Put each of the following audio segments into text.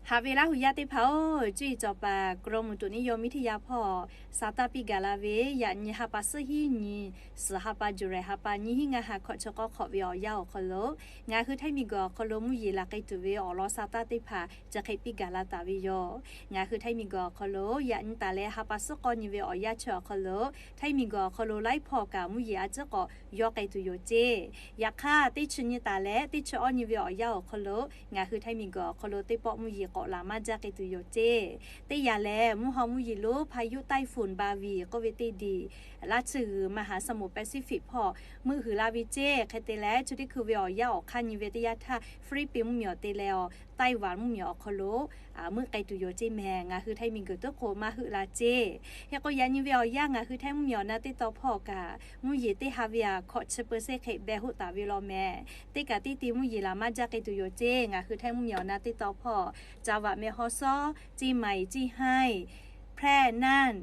Haꞈ ve Laˇ huˍ yaˇ teˇ hpaˍ-oˬ, cuˇ yiˍ cawˬ paˍ กรมอุตุนิยมวิทยา hpawˇ sa taˇ piˇ gaˬ la ve yaꞈ nyi ha pa suhˉ hiˉ nyi, suhˍ ha pa July ha pa nyiˇ hinˉ ngaˇ ha hkawꞈ chi k'awˇ hk'awꞈ ve awˬ yanˇ awˬ hk'aw lo, ngaˬ hui Htaiˇ miˬguiˬ awˬ hk'aw lo mvuhˇ yeˬ laˬ k'ai tuˬ ve awˬ lawn sa taˇ teˇ hpaˍ chi hk'e piˇ gaˬ la taˍ ve yoˬ. Ngaˬ hui Htaiˇ miˬguiˬ awˬ hk'aw lo yaꞈ nyi taˍ leh ha pa suhˉ k'awˇ nyi ve awˬ yanˇ chi awˬ hk'aw lo, Htaiˇ miˬguiˬ awˬ hk'aw lo laiˉ hpawˇ kaꞈ mvuhˇ yeˬ a ciˉ k'awꞈ yawˇ k'ai tuˬ yoˬ ceˇ. Yaꞈ hk'aˇ, teˇ chi nyi taˍ leh teˇ chi awˇ nyi ve awˬ yanˇ awˬ hk'aw lo, ngaˬ hui Htaiˇ miˬguiˬ awˬ hk'aw lo teˇ pawˆ mvuhˇ yeˬ k'awꞈ laˬ maˇ jaˇ k'ai tuˬ yoˬ ceˇ. Teˇ yanˇ lehˬ, mvuhˇ haw mvuhˇ yeˬ lonˉ พายุไต้ฝุ่นบาวี k'oˆ ve teˇ diˬ, laˇ chi g'uiˬ maˇ haˍ saˍ moˍ Pacific hpawˇ meuˆ huiˍ la ve ceˇ. Hk'e te leh, chi teˇ hkui ve awˬ yanˇ awˬ hk'aˇ nyi ve teˇ yanˇ htaˇ, Philippines mvuhˇ miˬ awˬ te leh awˬ, Taiwan mvuhˇ miˬ awˬ hk'aw lo meuˆ k'ai tuˬ yoˬ ceˇ mehˍ. Ngaˬ hui Htaiˇ miˬguiˬ tuˉ k'o maˇ heuˆ la ceˇ. Hk'e k'o, yaꞈ nyi ve awˬ yanˇ ngaˬ hui Htaiˇ mvuhˇ miˬ awˬ na teˇ taw hpawˇ kaꞈ, mvuhˇ yeˬ teˇ ha ve aꞈ hkawꞈ chi เปอร์เซ็นต์ hk'e beh hoˆ taˍ ve law mehˍ. Teˇ kaꞈ teˇ ti mvuhˇ yeˬ laˬ maˇ jaˇ k'ai tuˬ yoˬ ceˇ. Ngaˬ hui Htaiˇ mvuhˇ miˬ awˬ na teˇ taw hpawˇ จังหวัดแม่ฮ่องสอน, เชียงใหม่, เชียงราย, แพร่, น่าน,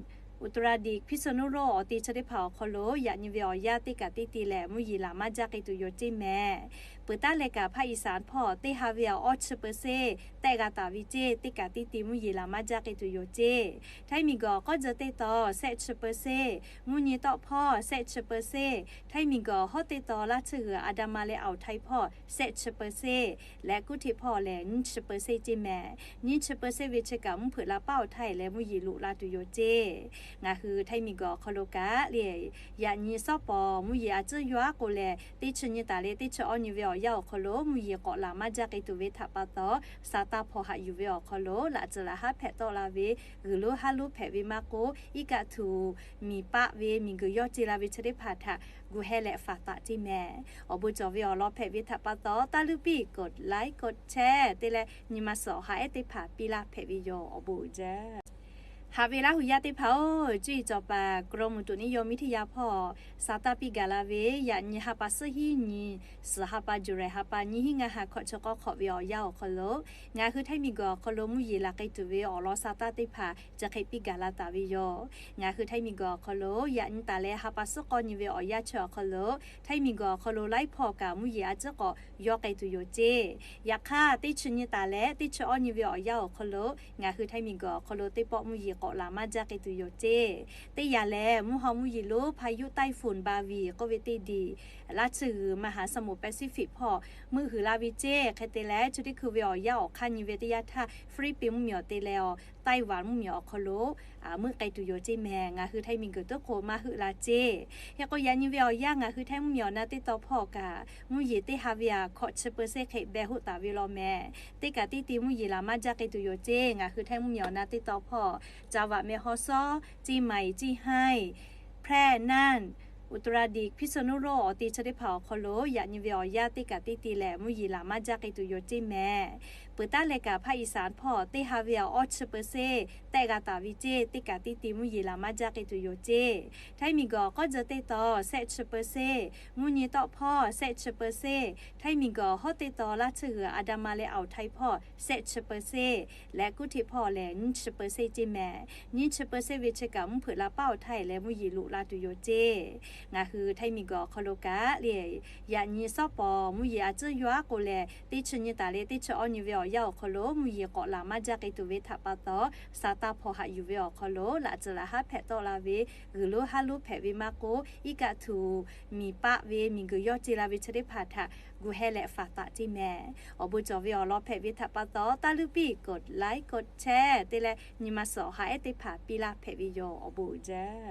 อุตรดิตถ์, พิษณุโลก awˬ te chi teˇ hpaˍ awˬ hk'aw lo yaꞈ nyi ve awˬ yanˇ teˇ kaꞈ teˇ ti lehˬ mvuhˇ yeˬ laˬ maˇ jaˇ k'ai tuˬ yoˬ ceˇ mehˍ. Peuˬ taˉ leh kaꞈ ภาคอีสาน hpawˇ teˇ ha ve aꞈ awˇ chi เปอร์เซ็นต์ tehˆ g'a taˍ ve ceˇ. Teˇ kaꞈ teˇ ti mvuhˇ yeˬ laˬ maˇ jaˇ k'ai tuˬ yoˬ ceˇ. Htaiˇ miˬguiˬ awˬ k'awˇ tcuh teˇ taw shehˆ chi เปอร์เซ็นต์, mvuhˇ nyi tawˆ hpawˇ shehˆ chi เปอร์เซ็นต์, Htaiˇ miˬguiˬ awˬ hawˉ teˇ taw laˇ chi g'uiˬ Andaman leh Awˬ htaiˍ hpawˇ shehˆ chi เปอร์เซ็นต์, leh kuˉ hteꞈ hpawˇ lehˬ nyiˇ chi เปอร์เซ็นต์ ceˇ mehˍ. Nyiˇ chi เปอร์เซ็นต์ ve chi kaꞈ mvuhˇ hpeuꞈ la paˉ awˬ htaˇ leh mvuhˇ yeˬ loꞈ la tuˬ yoˬ ceˇ. Ngaˬ hui Htaiˇ miˬguiˬ awˬ hk'aw lo kaꞈ le, yaꞈ nyi suhˉ pawˍ mvuhˇ yeˬ a ciˉ yawˇ aˉ k'o lehˬ, teˇ chi nyi taˍ leh teˇ chi awˇ nyi ve awˬ yanˇ awˬ hk'aw lo mvuhˇ yeˬ k'awꞈ laˬ maˇ jaˇ k'ai tuˬ ve htaꞈ pa taw, sa taˇ hpaw haꞈ yuˬ ve awˬ hk'aw lo laꞈ tcuh laꞈ haˉ hpehꞈ tawˆ la ve g'uiˬ lonˉ haˉ lonˉ hpehꞈ ve maˇ k'oˆ, iˉ kaˆ htuꞈ miˬ paˆ ve miˬguiˬ yawˇ ce la ve chi teˇ hpaˍ htaꞈ gu heh leh faˍ taˍ ceˇ mehˍ. Awˬ bon cawˬ ve awˬ lawn hpehꞈ ve htaꞈ pa taw, taˇ luˇ piˇ กดไลค์ กดแชร์ te leh nyi ma suhˍ awˬ ha ehˉ teˇ hpaˍ piˇ laˇ hpehꞈ ve yoˬ. Awˬ bon uiˍ jaˇ. Haꞈ ve Laˇ huˍ yaˇ teˇ hpaˍ-oˬ, cuˇ yiˍ cawˬ paˍ กรมอุตุนิยมวิทยา hpawˇ sa taˇ piˇ gaˬ la ve yaꞈ nyi ha pa suhˉ hiˉ nyi, suhˍ ha pa July ha pa nyiˇ hinˉ ngaˇ ha hkawꞈ chi k'awˇ hk'awꞈ ve awˬ yanˇ awˬ hk'aw lo, ngaˬ hui Htaiˇ miˬguiˬ awˬ hk'aw lo mvuhˇ yeˬ laˬ k'ai tuˬ ve awˬ lawn sa taˇ teˇ hpaˍ chi hk'e piˇ gaˬ la taˍ ve yoˬ. Ngaˬ hui Htaiˇ miˬguiˬ awˬ hk'aw lo yaꞈ nyi taˍ leh ha pa suhˉ k'awˇ nyi ve awˬ yanˇ chi awˬ hk'aw lo, Htaiˇ miˬguiˬ awˬ hk'aw lo laiˉ hpawˇ kaꞈ mvuhˇ yeˬ a ciˉ k'awꞈ yawˇ k'ai tuˬ yoˬ ceˇ. Yaꞈ hk'aˇ, teˇ chi nyi taˍ leh teˇ chi awˇ nyi ve awˬ yanˇ awˬ hk'aw lo, ngaˬ hui Htaiˇ miˬguiˬ awˬ hk'aw lo teˇ pawˆ mvuhˇ yeˬ k'awꞈ laˬ maˇ jaˇ k'ai tuˬ yoˬ ceˇ. Teˇ yanˇ lehˬ, mvuhˇ haw mvuhˇ yeˬ lonˉ พายุไต้ฝุ่นบาวี k'oˆ ve teˇ diˬ, laˇ chi g'uiˬ maˇ haˍ saˍ moˍ Pacific hpawˇ meuˆ huiˍ la ve ceˇ. Hk'e te leh, chi teˇ hkui ve awˬ yanˇ awˬ hk'aˇ nyi ve teˇ yanˇ htaˇ, Philippines mvuhˇ miˬ awˬ te leh awˬ, Taiwan mvuhˇ miˬ awˬ hk'aw lo meuˆ k'ai tuˬ yoˬ ceˇ mehˍ. Ngaˬ hui Htaiˇ miˬguiˬ tuˉ k'o maˇ heuˆ la ceˇ. Hk'e k'o, yaꞈ nyi ve awˬ yanˇ ngaˬ hui Htaiˇ mvuhˇ miˬ awˬ na teˇ taw hpawˇ kaꞈ, mvuhˇ yeˬ teˇ ha ve aꞈ hkawꞈ chi เปอร์เซ็นต์ hk'e beh hoˆ taˍ ve law mehˍ. Teˇ kaꞈ teˇ ti mvuhˇ yeˬ laˬ maˇ jaˇ k'ai tuˬ yoˬ ceˇ. Ngaˬ hui Htaiˇ mvuhˇ miˬ awˬ na teˇ taw hpawˇ จังหวัดแม่ฮ่องสอน, เชียงใหม่, เชียงราย, แพร่, น่าน, อุตรดิตถ์, พิษณุโลก awˬ te chi teˇ hpaˍ awˬ hk'aw lo yaꞈ nyi ve awˬ yanˇ teˇ kaꞈ teˇ ti lehˬ mvuhˇ yeˬ laˬ maˇ jaˇ k'ai tuˬ yoˬ ceˇ mehˍ. Peuˬ taˉ leh kaꞈ ภาคอีสาน hpawˇ teˇ ha ve aꞈ awˇ chi เปอร์เซ็นต์ tehˆ g'a taˍ ve ceˇ. Teˇ kaꞈ teˇ ti mvuhˇ yeˬ laˬ maˇ jaˇ k'ai tuˬ yoˬ ceˇ. Htaiˇ miˬguiˬ awˬ k'awˇ tcuh teˇ taw shehˆ chi เปอร์เซ็นต์, mvuhˇ nyi tawˆ hpawˇ shehˆ chi เปอร์เซ็นต์, Htaiˇ miˬguiˬ awˬ hawˉ teˇ taw laˇ chi g'uiˬ Andaman leh Awˬ htaiˍ hpawˇ shehˆ chi เปอร์เซ็นต์, leh kuˉ hteꞈ hpawˇ lehˬ nyiˇ chi เปอร์เซ็นต์ ceˇ mehˍ. Nyiˇ chi เปอร์เซ็นต์ ve chi kaꞈ mvuhˇ hpeuꞈ la paˉ awˬ htaˇ leh mvuhˇ yeˬ loꞈ la tuˬ yoˬ ceˇ. Ngaˬ hui Htaiˇ miˬguiˬ awˬ hk'aw lo kaꞈ le, yaꞈ nyi suhˉ pawˍ mvuhˇ yeˬ a ciˉ yawˇ aˉ k'o lehˬ, teˇ chi nyi taˍ leh teˇ chi awˇ nyi ve awˬ yanˇ awˬ hk'aw lo mvuhˇ yeˬ k'awꞈ laˬ maˇ jaˇ k'ai tuˬ ve htaꞈ pa taw, sa taˇ hpaw haꞈ yuˬ ve awˬ hk'aw lo laꞈ tcuh laꞈ haˉ hpehꞈ tawˆ la ve g'uiˬ lonˉ haˉ lonˉ hpehꞈ ve maˇ k'oˆ, iˉ kaˆ htuꞈ miˬ paˆ ve miˬguiˬ yawˇ ce la ve chi teˇ hpaˍ htaꞈ gu heh leh faˍ taˍ ceˇ mehˍ. Awˬ bon cawˬ ve awˬ lawn hpehꞈ ve htaꞈ pa taw, taˇ luˇ piˇ กดไลค์ กดแชร์ te leh nyi ma suhˍ awˬ ha ehˉ teˇ hpaˍ piˇ laˇ hpehꞈ ve yoˬ. Awˬ bon uiˍ jaˇ.